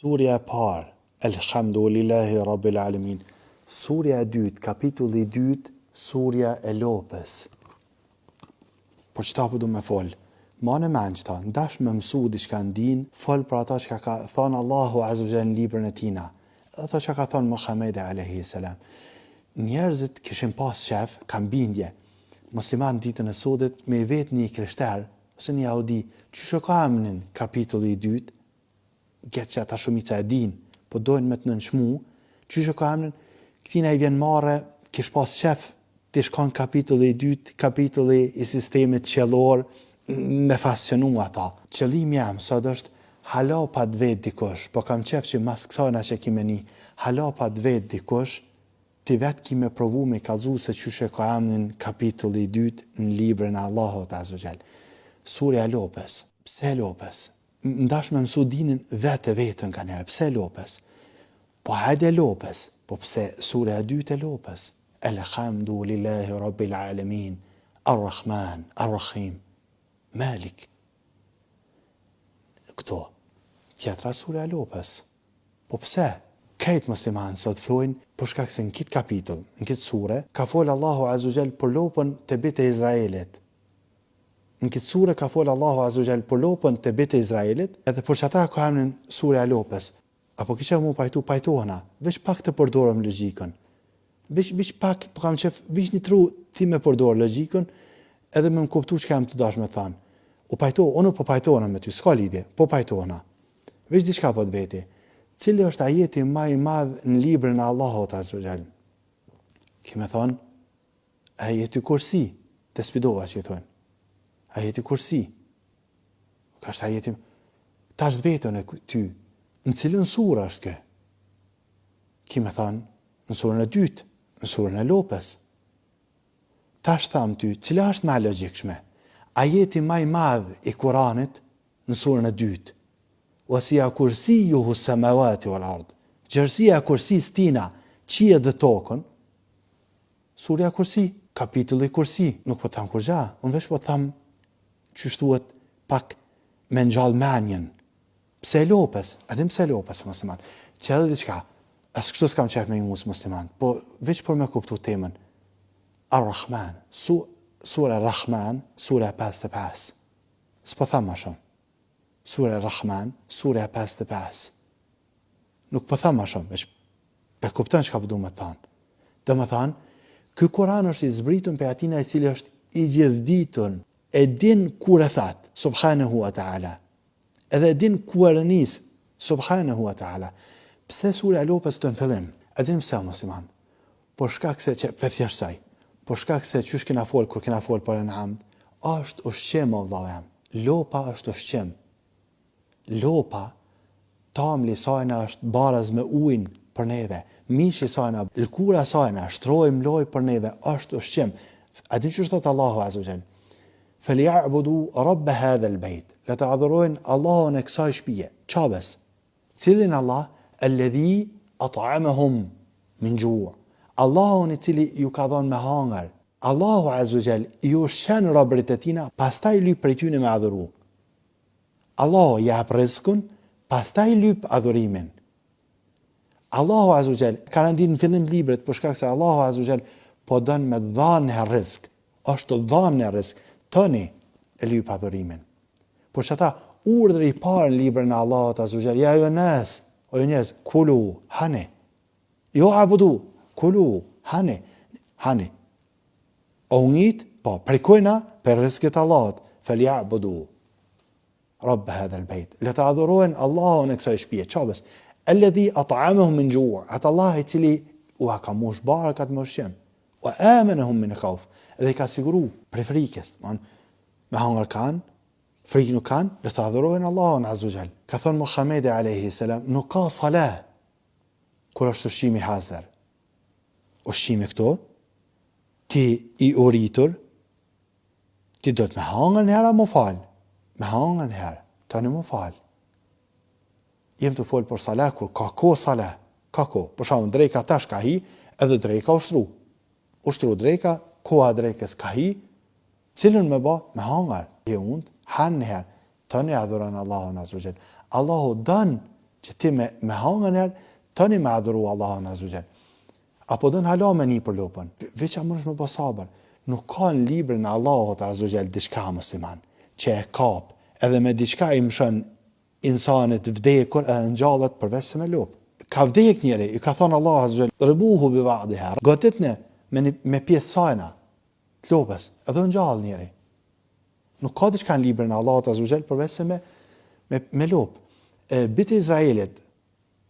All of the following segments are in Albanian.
Surja e parë, Elhamdulillahi Rabbil Alemin. Surja e dytë, kapitulli i dytë, surja e lopës. Po qëta po du me fol? Mane men qëta, n'dash me mësu diçka në din, fol për ata çka ka thonë Allahu Azza wa Jall në librin e tina, edhe ato çka ka thonë Muhammedi alejhi selam. Njerëzit kishin pas qef, kam bindje, musliman ditën e sodit me i vet një krishter ose një jahudi, qysh e ka emnin kapitulli i dytë, Get që ata shumica e dinë, po dojnë me të nënçmu, qysh e ka emrin, këtina i vjen marre, kish pas qef, t'ish kon kapitulli i dytë, kapitulli i sistemit qiellor, me fascinu ata. Qëllimi jem sot është, hala pa të vet dikush, po kam qef që mas kësajna që ki me ni, hala pa të vet dikush, ti vet ki me provu me kallzu se qysh e ka emnin kapitulli i dytë në librin e Allahut azze ve xhel. Surja e lopës. Pse e lopës? N'dash me mësu dinin vete veten kanjëherë, pse lopës? Po hajde lopës, po pse surja e dytë e lopës? Elhamdu lillahi rabbil alemin, Ar-Rahman, Ar-Rahim, Malik. Këto, tjetra surja e lopës. Po pse? Krejt muslimanët sot thojnë për shkak se në këtë kapitull, në këtë sure, ka fol Allahu azze ve xhel për lopën te bijtë e Izraelit. Në këtë sure ka folë Allahu azze ve xhel për lopën te bijtë e Izraelit, edhe për qata e ka emrin surja e lopës. A po ki qef m'u pajtu, pajtohna, veç pak të përdorëm logjikën. Veç, veç pak, po kam qef, veç një tru ti me përdor logjikën, edhe me më kuptu çka jam tu dashtë me thanë. U pajto, unë po pajtohna me ty, s'ka lidhje, po pajtohna. Veç diçka po të veti. Cili është ajeti ma i madh në librin e Allahut azze ve xhel? Ki me thonë, Ajeti kursi, tespidova që i thonë. Ajeti kursi. Ka është ajeti... Tash të vetën e ty, në cilën sura është kë? Ki me thonë, në surën e dytë, në surën e lopës. Tash tham ty, cila është ma e logjikshme? Ajeti ma i madh i Kuranit në surën e dytë. Wasia kursijuhu samawati wal ard. Gjerësia e kursisë tina, qiejt dhe tokën, Surja Kursi, kapitulli Kursi, nuk po të tham kurgja, unë veç po të tham qysh thuhet pak me ngjall menjen. Pse e lopës? A din pse e lopës musliman? Që edhe diçka, as kështu s'kam qef me i nguc musliman, po veç për me kuptu temën. Ar-Rahman, su, sura Rahman, sura 55. S'po tham ma shumë. Sura Rahman, sura 55. Nuk po tham ma shumë, veç pe kupton çka po du me të thanë. Domethanë, ky Kuran është i zbritun prej atina i cili është i gjithditun, e din kur e that, subhanehu wa ta'ala, edhe e din ku e renis, subhanehu wa ta'ala. Pse surja e lopës të në fillim? E din pse, musliman? Për shkak se që pe thjeshtësoj, për shkak se qysh kena fol kur kena fol për En'am, është ushqim o vllau jem. Lopa është ushqim. Lopa, tamli i sajna është baraz me ujin për neve, mishi i sajna, lëkura e sajna, shtrojë mlojë për neve, është ushqim. A din qysh thotë Allahu azze ve xhel? Felyabudu rabbe hadha al-bejt. Le të adhurojnë Allahun e kësaj shtëpie, Qabes. Cilin Allah? Alladhi at'amahum min ju'. Allahun i cili ju ka dhënë me hangër. Allahu azze ve xhel i ushqen robërit e tina, pastaj lyp prej tyne me adhuru. Allahu jap rrizkun, pastaj lyp adhurimin. Allahu azze ve xhel ka rendit në fillim të librit për shkak se Allahu azze ve xhel po don me dhanë rrizk. Është dhanë rrizk. Tani e lyp adhurimin. Por që ata urdhri i parë në librin e Allahut azze ve xhel, ja ejjuhen nas, o ju njerëz, kulu, hani. Jo abudu, kulu, hani, hani. O u ngit, po, prej kujna, prej rrizkit të Allahut, feljabudu Rabbe hadhel bejt, le të adhurojnë Allahun e kësaj shpije, Qabes, elledhi at'amehum min xhu', atë Allah i cili ua ka mush barkat me ushqim, ue amenehum min khauf, edhe i ka siguru prej frikës, mon, me hangër kanë, frikë nuk kanë, le të adhurojnë Allahun azze ve xhel. Ka thonë Muhammedi a.s. nuk ka salah, kur është ushqimi hazër. Ushqimi këtu, ti i uritur, ti do të me hangër njëherë m'u falë, me hangër njëherë, tani m'u falë. Jem tu folë për salah, kur ka ko salah, ka ko, për shembull, dreka tash ka hi, edhe dreka u shtru. U shtru dreka, koha drekës ka hi, cilën me ba, me hangër, je und, han njëherë, tani adhuron Allahun azze ve xhel. Allahu don. Që ti me, me hangër njerë, tani me adhuru Allahun azze ve xhel. A po don hala me ni për lopën? Veç a mundesh me bo sabër? Nuk ka në librin e Allahut azze ve xhel diçka musliman, që e kap, edhe me diçka i mëshon insanit vdekur edhe ngjallet përveç se me lopë. Ka vdek njeri, i ka thonë Allahu azze ve xhel, idribuhu bi ba'diha, goditne me, një, me pjesë sajna, të lopës, edhe u ngjall njeri. Nuk ka diçka në librin e Allahut azze ve xhel përveç se me, me, me lopë. E, bijtë e Izraelit,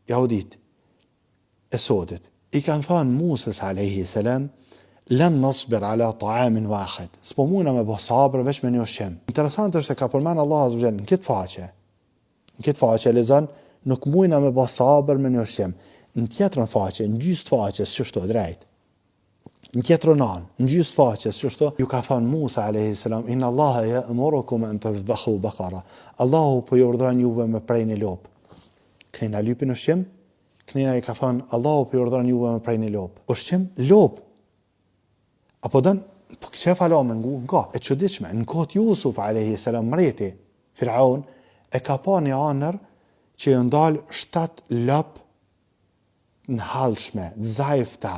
jahudit, e sotit, i kanë thënë Musës alejhi selam, Len nasbir ala ta'amin wahid. S'po mujna me bo sabër veç me një ushqim. Interesant është e ka përmend Allahu azze ve xhel në këtë faqe. Në këtë faqe lexon nuk mujna me bo sabër me një ushqim. Në tjetrën faqe, në gjysë të faqes, qështu drejt. Në tjetrën anë, në gjysë të faqes, qështu, ju ka thënë Musa alejhi selam, Inna Allaha ya'murukum an tadhbahu baqara. Allahu po ju urdhëron juve me pre një lopë. Knena lypin ushqim, Knena i ka thënë, Allahu po ju urdhëron juve me pre një lopë. Ushqim, lopë. A po don, po qef hala me ngu, nga, e çuditshme, në kohë të Jusuf alejhi selam mreti, Firaun, e ka pa një anër që jon dalë shtatë lopë t'nehallshme, të zajfta,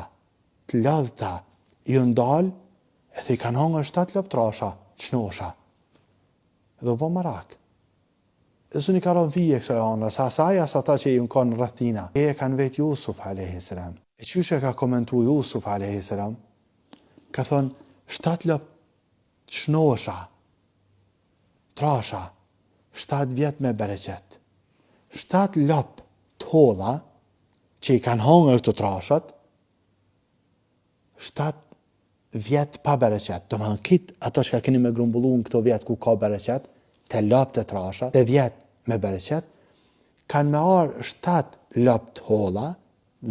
të lodhta, jon dalë edhe i kanë hangër shtatë lopë trasha, t'shnosha. Edhe u bo marak. E s'un i ka ra n'fije kësaj andrre, se as ai as ata që jon kanë rreth tina, e e kanë vet Jusuf alejhi selam. E qysh e ka komentu Jusuf alejhi selam? Ka thonë, shtatë lopë të shnosha, trasha, shtatë vjet me bereqet. Shtatë lopë të holla, që i kanë hangër këto trashat, shtatë vjet pa bereqet, domethënë krejt ato çka keni me grumbullu në këto vjet ku ka bereqet, te lopët e trasha, te vjet me bereqet, kanë me ardhë shtatë lopë të holla,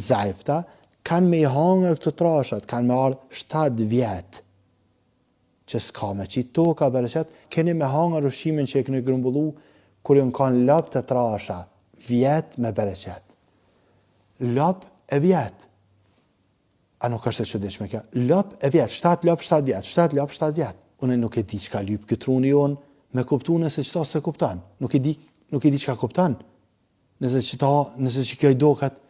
zajfta, kanë me i hangër këto trashat, kanë me ardhë shtatë vjet, që s'ka me qitë toka bereqet, keni me hangër ushqimin që e keni grumbullu, kur janë kanë lopë të trasha, vjet me bereqet. Lopë e vjet. A nuk është e çuditshme kjo? Lopë e vjet, shtatë lopë, shtatë vjet, shtatë lopë, shtatë vjet. Unë nuk e di çka lyp ky truni jonë me kuptu nëse qëta s'e kupton. Nuk e di, nuk e di çka kupton. Nëse qëta, nëse që kjo i doket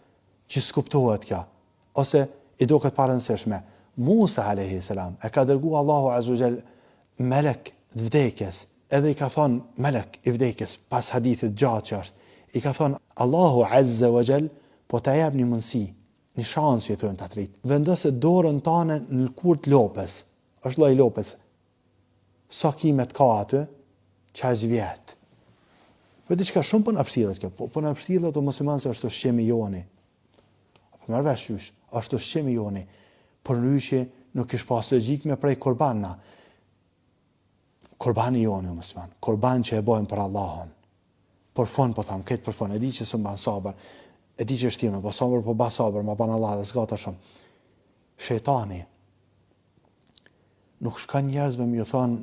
që s'kuptohet kjo. Ose i doket parëndësishme. Musa alayhi salam e ka dërgu Allahu azza xhel melek të vdekjes, edhe i ka thonë melek i vdekjes pas hadithit gjatë që është, i ka thonë Allahu azza wa xhel po ta jep një mundësi Një shans që i thojnë të rijtë. Vendose dorën tane në lëkurë të lopës. Është lloj lopës. Sa kimet ka aty? Qaq vjet. Po diçka shumë po na pështillet kjo. Po, po na pështillet o musliman se është ushqimi joni. Po merr vesh qysh, është ushqimi joni. Përndryshe nuk kish pas logjikë me pre kurban na. Kurbani joni o musliman, kurban që e bojmë për Allahun. Për fund po tham, këtë për fund, e di që s'më ban sabër, e di që është vshtirë me bo sabër, po ba sabër, ma ban Allah dhe s'gata shumë. Shejtani nuk shkon njerëzve me ju thonë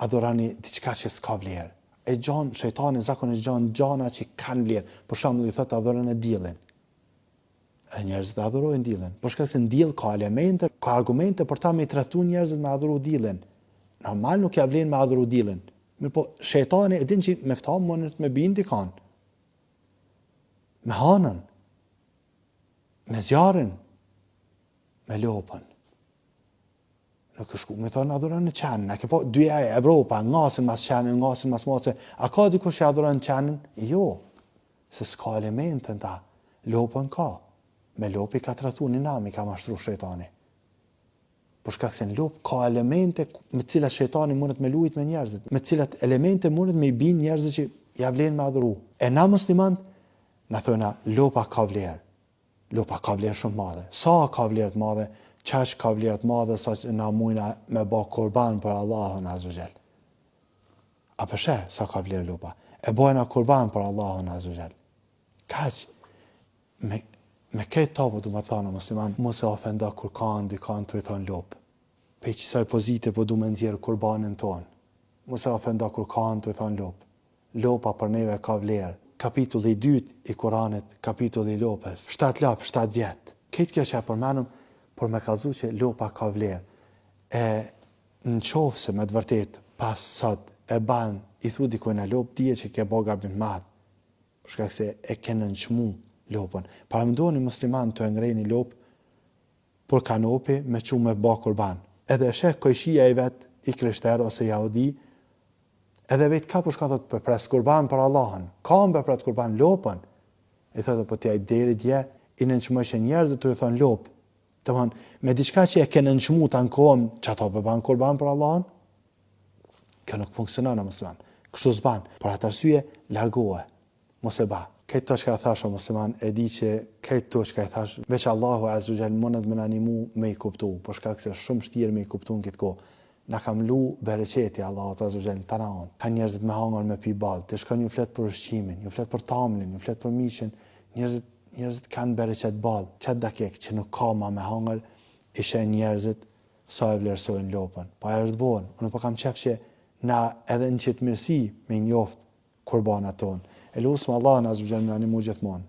adhurani diçka që s'ka vlerë. E gjon shejtani zakonisht gjon gjana që kanë vlerë. Për shembull i thotë adhuroni diellin. E njerëzit adhurojnë diellin. Për shkak se në diell ka elemente, ka argumente për ta me i tradhtu njerëzit me adhuru diellin. Normal nuk ja vlen me adhuru diellin. Mirëpo, shejtani e din që me këta mundet me bind dikon. Me hanën, me zjarrin, me lopën. Nuk është shku me thonë adhuroni qenin. A ke pa dyja e Evropa, ngasin mas qenin, ngasin mas mace. A ka dikush që adhuron qenin? Jo. Se s'ka elemente në ta. Lopën ka. Me lopë i ka tradhtu një nam, i ka mashtru shejtani. Për shkak se në lopë ka elemente me të cilat shejtani mundet me lujt me njerëzit, me të cilat elemente mundet me i bind njerëzit që ja vlen me adhuru. E na muslimant, na thojna lopa ka vlerë. Lopa ka vlerë shumë të madhe. Sa ka vlerë të madhe? Qaq ka vlerë të madhe sa që na mujna me ba kurban për Allahun azze ve xhel. A po sheh sa ka vlerë lopa? E bojna kurban për Allahun azze ve xhel. Kaq me me këtë po du me thonë musliman, mos e ofendo kur kanë dikon tu i thonë lopë. Pej qësaj pozite po du me nxjerr kurbanin tonë. Mos e ofendo kur kanë tu i thonë lopë. Lopa për neve ka vlerë. Kapitulli i dytë i Kuranit, kapitulli i lopës. Shtatë lopë, shtatë vjet. Krejt kjo që e përmendëm për me kallzu që lopa ka vlerë. E në qoftë se me të vërtetë pas sot e ban i thu dikujna lopë, dije që ke bo gabim të madh. Për shkak se e ke nënçmu lopën. Paramendoni musliman tu e ngreh një lopë për kanopi me çu me ba kurban. Edhe e sheh kojshia i vet i krishterë ose jahudi, edhe vet ka po shkon thotë po pres kurban për Allahun. Kan po pret kurban lopën. I thotë po ti ai deri dje i nënçmojshe njerëzit tu i thonë lopë. Domthon me diçka që e ke nënçmu tanë kohën, qato po ban kurban për Allahun? Kjo nuk funksionon o musliman. Kështu s'ban. Për atë arsye, largohe. Mos e ba. Krejt to çka e thash o musliman, e di që krejt to çka i thash, veç Allahu azze ue xhel mundet me na nimu me i kuptu, për shkak se është shumë shtirë me i kuptu në këtë kohë. Na ka mlu bereqeti Allahut azze ue xhel në tana anë. Kanë njerëzit me hangër me pi ball, ti shkon ju flet për ushqimin, ju flet për tamlin, ju flet për mishin, njerëzit njerëzit kanë bereqet ball. Qat dakik që nuk ka ma me hangër, i sheh njerëzit sa e vlerësojnë lopën. Po ajo është vonë. Unë po kam qef që na edhe në qit mirësi me i njoft kurbanat tonë. E lusim Allahun azze ue xhel me na nimu gjithmonë.